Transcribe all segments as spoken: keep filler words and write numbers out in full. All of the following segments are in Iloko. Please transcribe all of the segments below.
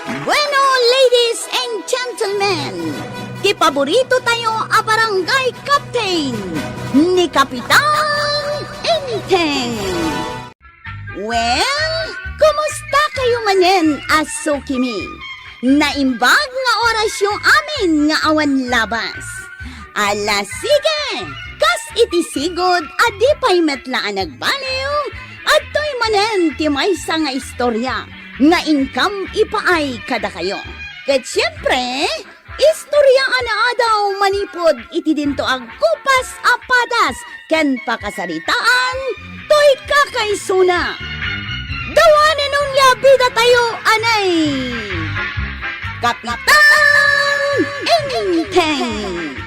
Bueno, ladies and gentlemen, ti paborito tayo a barangay captain, ni Kapitan Enteng. Well, kumusta kayo manen a sukimi? Naimbag nga orasyo amin nga awan labas. Ala, sige! Kas iti sigud a di pay met la a nagbaliw, adtoy manen ti maysa nga istorya nga inkam ipaay kadakayo. Ket siempre, istorya a naadaw manipud iti dinto a gupas a padas ken pakasaritaan toy kakaisuna. Dawanen unay a bidatayo, anay! Kapitan Enteng!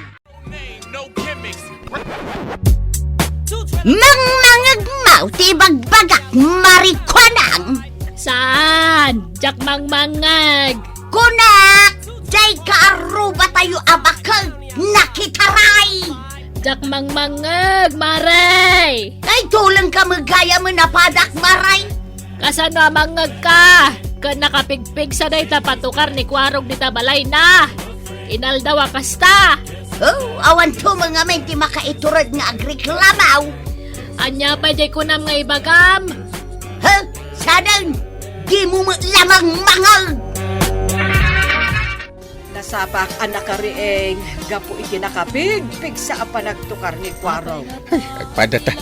Mangmangegmo ti ibagbagak, Mari Kuanang! Saan? Diak mangmangngeg. Kunak, dayta a rubatayo a bakek, nakitaray! Diak mangmangngeg, Mare! Ay, tulengka met gayam a padak, Mare! Kasano a mangngegka? Ket nakapigpigsa dayta patukar ni Kuarog dita balayna. Inaldaw a kasta. Oh, awan tumeng amin ti makaitured nga agreklamo. Ania pay diay kunam nga ibagam? He? Saan? Dimo met la mangmangngeg! Nasapak a nakariing gapu iti nakapigpigsa a panagtukar ni Kuarog. Ay, agpadata.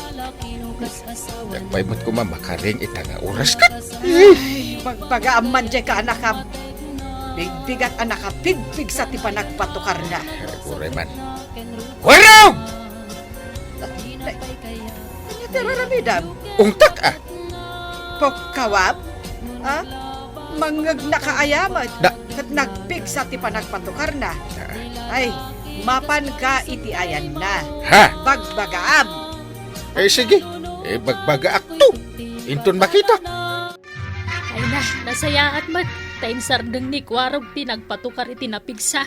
Diak pay met koma makariing ita nga oras ket. Ay, bagbagaam man diay kaanakam. Bigbigat a nakapigpigsa ti panagpatukarna. Ay, uray man. Kuarog! Ay, ania ti raramidam? Ungtak, a. Pukkawam? A? Mangegnaka aya met? Da- Ket nagpigsa ti panagpatukarna. Ah. Ay, mapanka iti ayanna. Ha? Bagbagaam. Eh, sige. Eh, bagbagaakto. Inton makita. Ay na, nasayaat met. Ta insardeng ni Kuarog ti nagpatukar iti napigsa.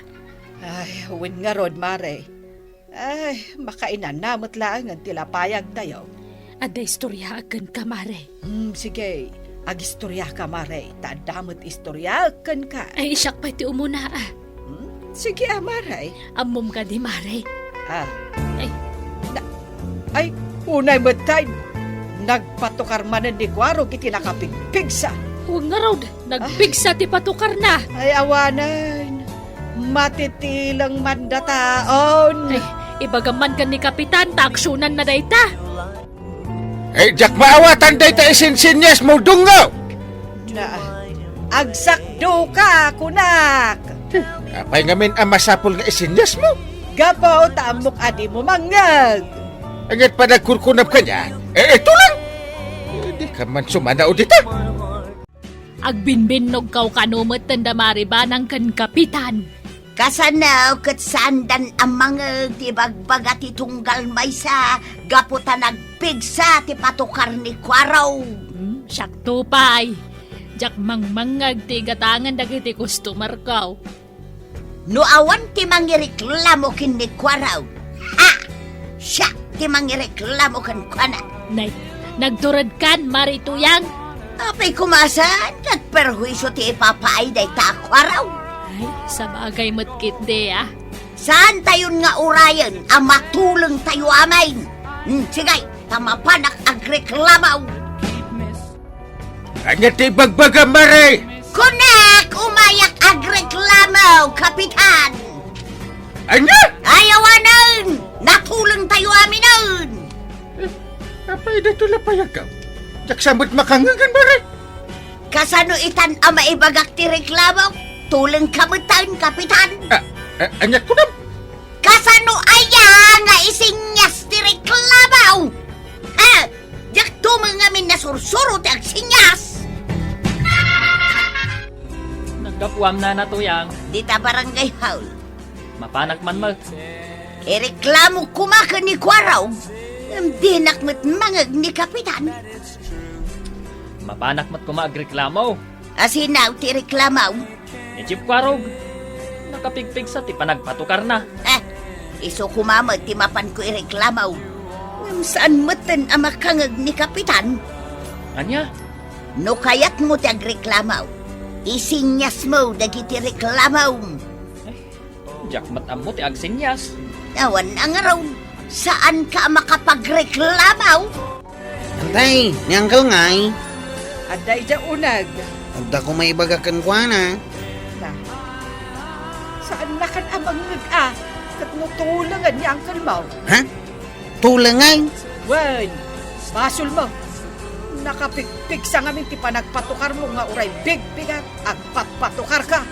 Ay, wen ngarud, Mare. Ay, makainana met laengen ti lapayagtayo. Adda istoryaak kenka, Mare. Hmm, sige, agistoryaka, Mare, ta adda met istoryaak kenka. Ay, siak pay ti umuna, a. Hmm, sige, a, Mare. Ammom kadi, Mare? A. Ay. Na, ay, unay met tay. Nagpatukar manen ni Kuarog iti nakapigpigsa. Wen ngarud, nagpigsa ti patukarna. Ay, awanen. Matitileng man dataon. Ay, ibagam man ken ni Kapitan ta aksionanna dayta. Ay, diak maawatan dayta isinsinyasmo, Dungo! Na, agsakdoka, kunak! Apay ngamin a masapul nga isinyasmo? Gapu ta ammok a dimo mangngeg. Ania't panagkurkunam kaniak? Eh, ito lang! Eh, dika man sumanao dita. Agbinbinnogkaw kano metten da Mari Banang ken Kapitan. Kasano ket saandan a mangngeg ti ibagbaga ti tunggal maysa gapu ta nagpigsa ti patukar ni Kuarog? Hmm, siakto pay. Diak mangmangngeg ti igatangen dagiti customerko. No awan ti mangireklamo ken ni Kuarog, ha! Siak ti mangireklamo kenkuana. Nay, nagturedkan, Mari Tuyang? Apay koma saan ket perhuisio ti ipapaay dayta a Kuarog? Ay, sabagay met ketdi, a. Saantayon nga urayen a matulengtayo amin. Hmm, sige, ta mapanak agreklamo. Ania ti ibagbagam, Mari? Kunak, umayak agreklamo, Kapitan! Ania? Ay, awanen! Natulengtayo aminen! Eh, apay daytoy la payagam? Diak sa met makangngeg, Mari. Kasano itan a maibagak ti reklamo? Tulengka metten, Kapitan! A, a, ania kunam? Kasano aya nga isinyas ti reklamo? Ha? Diak tumeng ngamin nasursuro ti agsinyas. Naggapuam, Nana Tuyang. Dita barangay hall. Mapanak man met. Ireklamo koma ken ni Kuarog, ngem dinak met mangngeg ni Kapitan. Mapanak met koma agreklamo. Asino ti reklamo? Ni Chief Kuarog, nakapigpigsa ti panagpatukarna. Eh, isu koma met ti mapanko ireklamo. Ngem saan metten a makangngeg ni Kapitan? Ania? No kayatmo ti agreklamo, Isinyasmo dagiti reklamom. Diak met ammo ti agsinyas. Awan a ngarud, saanka a makapagreklamo? Antay, ni Uncle ngay? Adda idiay uneg. Adda koma ibaga kenkuana. Na. Saannakan a mangngeg a ket no tulengen ni Uncle mo. Ha? Tulengen? Wen, basolmo. Nakapigpigsa ngamin ti panagpatukarmo nga uray bigbigat, agpatpatukarka.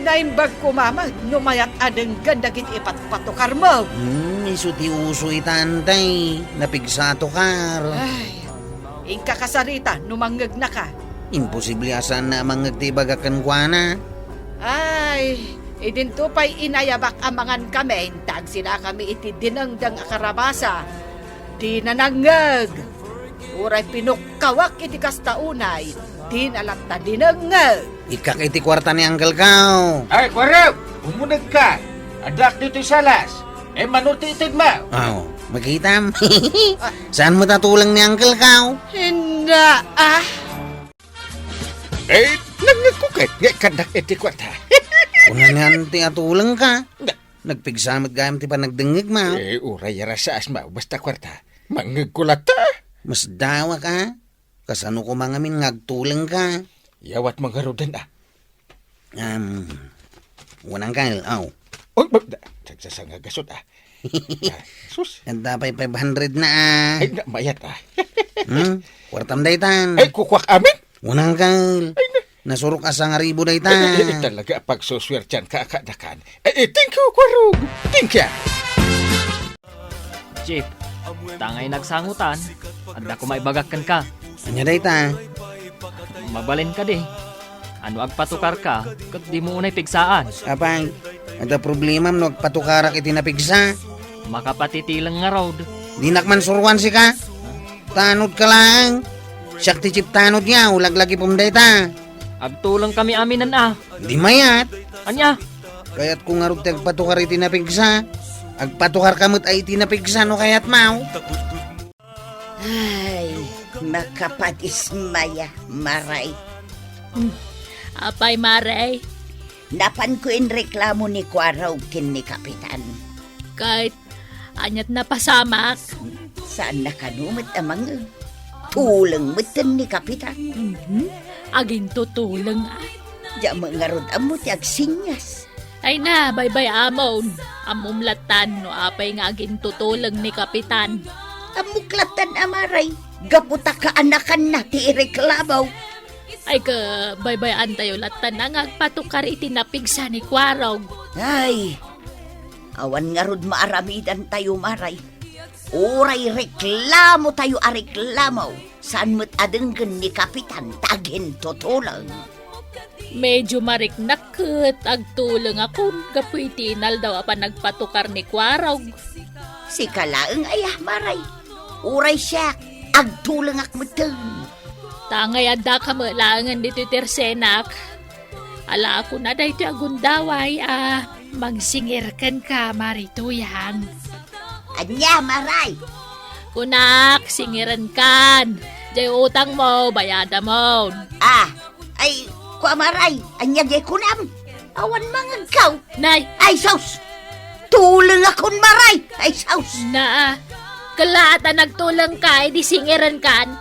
Naimbag koma met no mayat a denggen dagiti ipatpatukarmo. Hmm, isu ti uso ita, Antay. Napigsa a tukar. Ay, inka kasarita no mangngegnaka. Imposible a saanna a mangngeg ti ibaga kenkuana. Ay, idinto pay inayabak a mangan kami, ta agsinakami iti dinengdeng a karabasa. Dina nangngeg. Uray pinukkawak iti kasta unay, dina latta dinengngeg. Ikkak iti kuarta ni Uncle ko. Ay, kuarem! Umunegka! Addaak ditoy salas. E, mano ti itedmo? Aw, makitam. Saan met a tuleng ni Uncle ko? Inna, ah! E, nangngegko ket nga ikkannak iti kuarta. Kuna ni Auntie a tulengka. Na- Nagpigsa met gayam ti panagdengngegmo. E, uray a rasaas mo, basta kuarta. Mangngegko latta. Masdawak a. Kasano koma ngamin nga agtulengka? Yawatmo ngaruden a. Um, Uncle, aw. Oy, ba-, da-, nagsasanga gasot a. Ah, sus. Adda pay five hundred na a. Ay, na, mayat a. Hmm? Kuartam daytan. Ay, kukuak amin? Uncle. Ay, na. Nasurok a sangaribu dayta. Ay, ay, ay, talaga a pagsusuertianka a kadakan. Ay, ay, thank you, Kuarog. Thank you. Chief, ta ngay nagsangutan, adda koma ibagak kenka. Ania dayta? Mabalin kadi? Ano agpatukarka, ket dimo unay pigsaan? Apay, adda problemam no agpatukarak iti napigsa? Makapatitileng ngarud. Dinak man suruan sika? Tanodka laeng. Siak ti chief tanod nga, laglagipem dayta. Agtulengkami aminen a. Di mayat. Ania? Kayatko ngarud ti agpatukar iti napigsa. Agpatukarka met a iti napigsa no kayatmo. Ay, makapadismaya, Maray. Hmm. Apay, Maray? Napanko inreklamo ni Kuarog ken ni Kapitan. Ket aniat napasamak? Saanna kano met a mangngeg. Tuleng metten ni Kapitan. Mhm. Agintutuleng a. Diak met ngarud ammo ti agsinyas. Ay na, baybay-amon. Ammom lattan no apay nga agintutuleng ni Kapitan. Ammok lattan a, Maray, gapu ta kaanakanna ti ireklamo. Ay, ka, baybay-antayo lattan a nga agpatukar iti napigsa ni Kuarog. Ay, awan ngarud maaramidantayo, Maray. Uray reklamotayo a reklamo, saan met a denggen ni Kapitan ta agintutuleng. Medyo mariknak ket agtulengakon gapu iti inaldaw a panagpatukar ni Kuarog. Sika laeng aya, Maray? Uray siak, agtulengak metten. Ta ngay addaka met laengen ditoy tersenak. Ala, kuna daytoy a gundaway a mangsingir kenka, Maray Tuyang. Ania, Maray? Kunak, singirenkan. Jay utangmo, bayadamon. Ah, ay, kua, Maray, ania jay kunam? Awan mangngegko. Nay. Ay, sus! Tulengakon, Maray! Ay, sus! Na, kelaat a nagtulengka, idi singirenkan.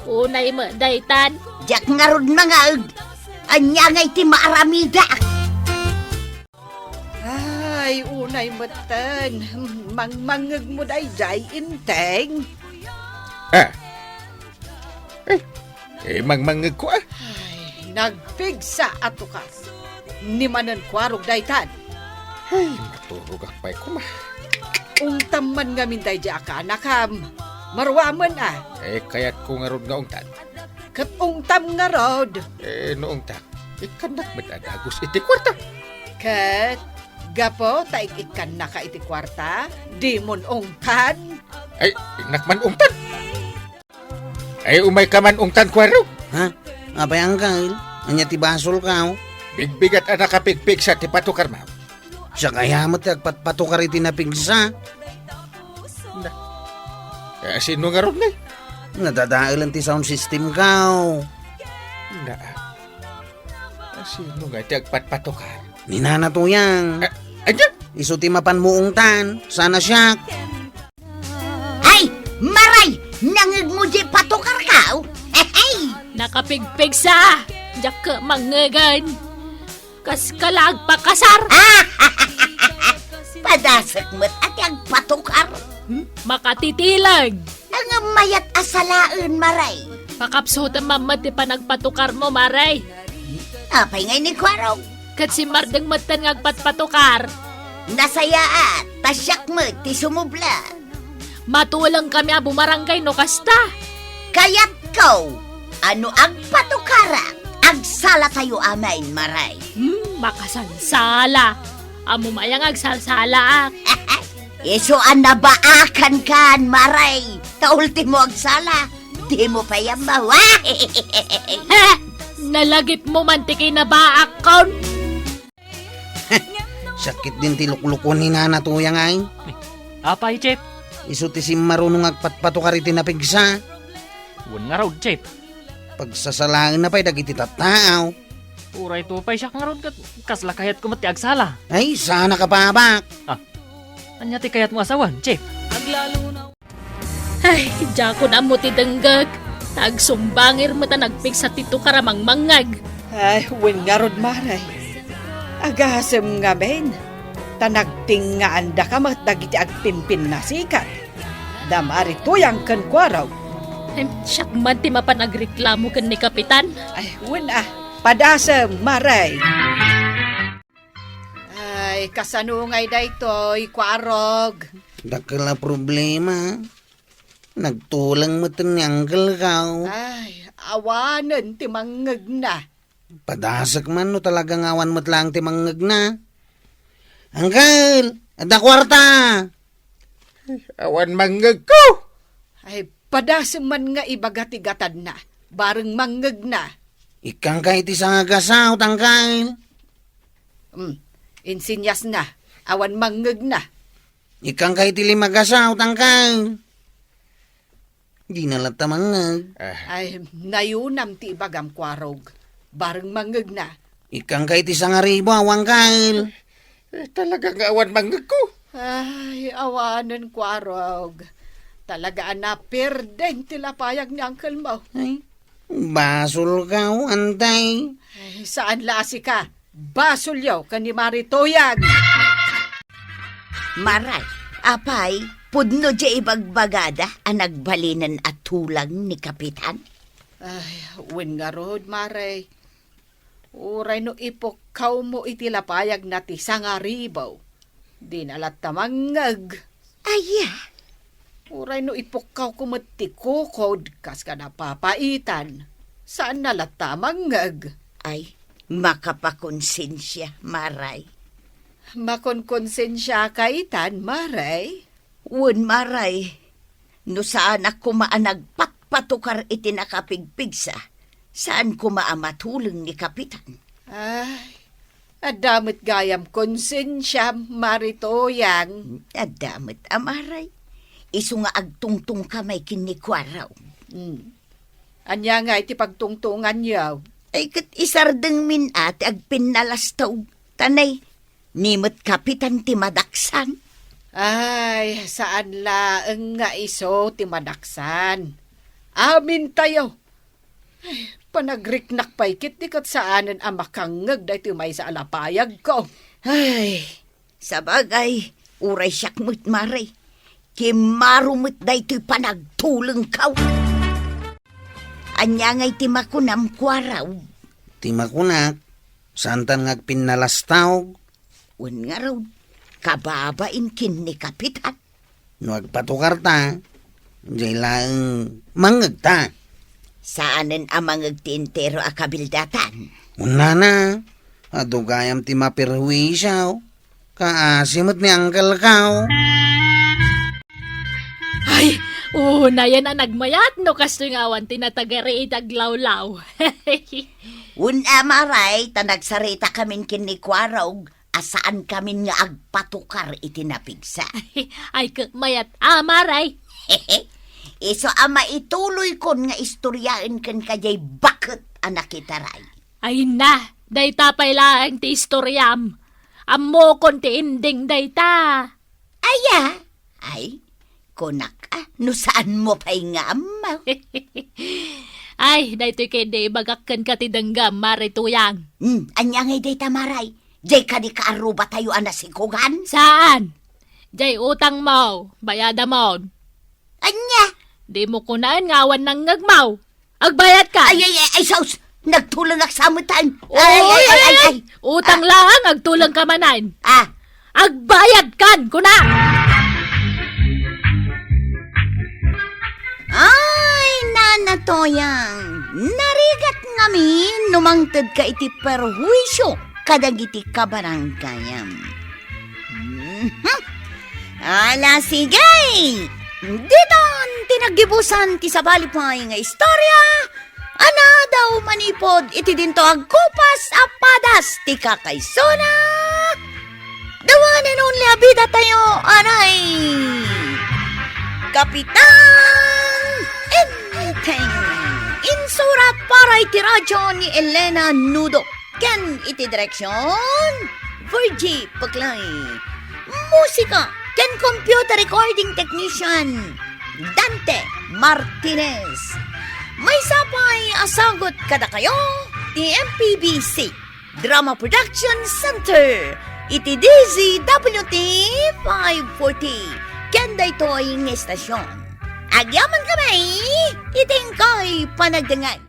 Unay met daytan. Diak ngarud mangngeg. Ania ngay ti maaramidak? Ay, unay metten. Mangmangngegmo daydiay, Enteng. Ah. Eh, eh, mangmangngegko a. Ay, nagpigsa a tukar. Ni manen Kuarog daytan. Ay, maturogak pay koma. Ungtam man ngamin daydiay a kaanakam. Maruamen a. Eh, kayatko ngarud nga ungtan. Ket ungtam ngarud. Eh, no ungtak, ikkannak met a dagus iti kuarta. Ket gapu ta ik-ikkannaka iti kuarta, dimon ungtan. Ay, innak man ungtan. Ay, umayka man ungtan, Kuarog. Ha? Apay, Uncle? Ania ti basolko? Bigbigat a nakapigpigsa ti patukarmo. Siak aya met ti agpatpatukar iti napigsa. Na. Eh, sino ngarud ni? Nadadaelen ti sound systemko. Na. Sino nga ti agpatpatukar? Ni Nana Tuyang. A-, ania? Isu ti mapan muungtan. Sana siak. Ay, Maray! Nangngegmo diay patukarko? Hey! Nakapigpigsa! Diak mangngegen. Kaskala agpakasar. Padasek met a ti agpatukar. Hmm? Makatitilag. Ngem mayat a salaen, Maray. Pakapsutem man met ti panagpatukarmo, Maray. Apay ngay ni Kuarog? Ket simmardeng metten nga agpatpatukar. Nasayaat, ta siak met ti sumubla. Matulengkami a bumarangay no kasta. Kayatko a no agpatukarak, agsalatayo amin, Maray. Hmm, makasalsala. Ammom aya nga agsalsalaak? Isu a nabaakankan, Maray. Ta ultimo agsala, dimo pay ammo. He! Nalagipmo man ti kinabaakkon. Sakit din ti luklukon ni Nana Tuyang ay. Apay, Chef? Isu ti simmaruno nga agpatpatukar iti napigsa. Wen ngarud, Chef. Pagsasalaenna pay dagiti tattao. Uray to pay siak ngarud ket kasla kayatko met ti agsala. Ay, sana ka, Babak. Ah, ania ti kayatmo a sawen, Chef? Ay, diakon ammo ti denggek. Ta agsumbangir met a nagpigsa ti tukar a mangmangngeg. Ay, wen ngarud, Maray. Agasem ngamin, ta nagtingngaandaka met dagiti agpimpinnasikak. Da Mari Tuyang ken Kuarog. Em, siak man ti mapan agreklamo ken ni Kapitan. Ay, wen a, padasem, Maray. Ay, kasano ngay daytoy, Kuarog? Dakkel a problema. Nagtuleng metten ni Uncle ko. Ay, awanen ti mangngegna. Padasek man no talaga nga awan met laeng ti mangngegna. Uncle, adda kuarta! Awan mangngegko! Ay, padasem man nga ibaga ti gatadna, bareng mangngegna. Ikkangka iti sangagasaw, Uncle. Hmm, insinyasna, awan mangngegna. Ikkangka iti limagasaw, Uncle. Dina latta mangngeg. Ah. Ay, nayunam ti ibagam, Kuarog. Bareng mangngegna. Ikkangka iti sangaribu, Uncle. Eh, talaga nga awan mangngegko. Ay, awanen, Kuarog. Talaga a napirden ti lapayag ni uncle mo. Ay, basolka, Antay. Ay, saan la a sika. Basolyo ken ni Mari Tuyang. Maray, apay, pudno diay ibagbagada a nagbalinen a tulang ni Kapitan? Ay, wen ngarud, Maray. Uray no ipukkawmo iti lapayagna ti sangaribu, dina latta mangngeg. Aya? Uray no ipukkawko met ti kukod kas kada papaitan, saanna latta a mangngeg. Ay, makapakonsensia, Maray. Makonkonsensiaka itan, Maray? Wen, Maray. No saanak koma a nagpatpatukar iti nakapigpigsa, saan koma a matuleng ni Kapitan. Ay, adda met gayam konsensiam, Mari Tuyang. Adda met a, Maray. Isu nga agtungtungka may ken ni Kuarog. Hmm. Ania ngay ti pagtungtunganyo? Ay, ket isardengmin a ti agpinnalastog. Ta nay, ni met Kapitan ti madaksan. Ay, saan laeng nga isu ti madaksan. Amintayo. Ay, panagriknak pay ket di ket saanen a makangngeg daytoy maysa a lapayagko. Ay, sabagay, uray siak met, Maray. Kimmaro met daytoy panagtulengko. Ania ngay ti makunam, Kuarog? Ti makunak, saantan nga agpinnalastog. Wen ngarud, kababain ken ni Kapitan. No agpatukarta, diay laeng mangngegta. Saanen a mangngeg ti entero a kabildatan. Unana, adu gayam ti maperhuisio. Kaasi met ni Uncle ko. Ay, unayen a nagmayat no kastoy nga awan ti natagari iti aglawlaw. Wen a, Maray, ta nagsarita kamin ken ni Kuarog a saan kamin nga agpatukar iti napigsa. Ay, ket mayat a, Maray. Isu a maituloykon nga istoriaen kenka diay baket a nakitaray. Ay na, Dayta pay laeng ti istoriam. Ammokon ti ending dayta. Aya? Ay, kunak, ah, no saanmo pay nga ammo. Ay, daytoy ketdi ibagak kenka ti denggem, Mare Tuyang. Hmm, ania ngay dayta, Mare? Diay kadi kaarrubatayo a nasikogan? Saan? Diay utangmo, bayadamon. Ania? Dimo kunaen nga awan nangngegmo. Agbayadkan. Ay, ay, ay, ay, sus! Nagtulengak sa amutan. Oy, ay, ay, ay, ay, ay. Utang laeng, agtulengka manen. Ah. Agbayadkan, kuna! Ay, Nana Toyang, narigat ngamin no mangtedka iti perhuisio kadagiti kabarangayam. Mhm. Ala, sige! Ditan ti naggibusan ti sabali pay nga istorya, a nadaw manipud iti dinto agkupas a padas ti kakaisuna. The one and only a bidatayo, aray! Kapitan Enteng! Insurat para iti radyo ni Elena Nudo. Ken iti direksyon, Virgie Paglae. Musika ken computer recording technician, Dante Martinez. Maysa pay a sagut kadakayo ti M P B C Drama Production Center iti D Z W T five forty ken daytoy nga estasyon. Agyaman kami iti inkay panagdengngeg.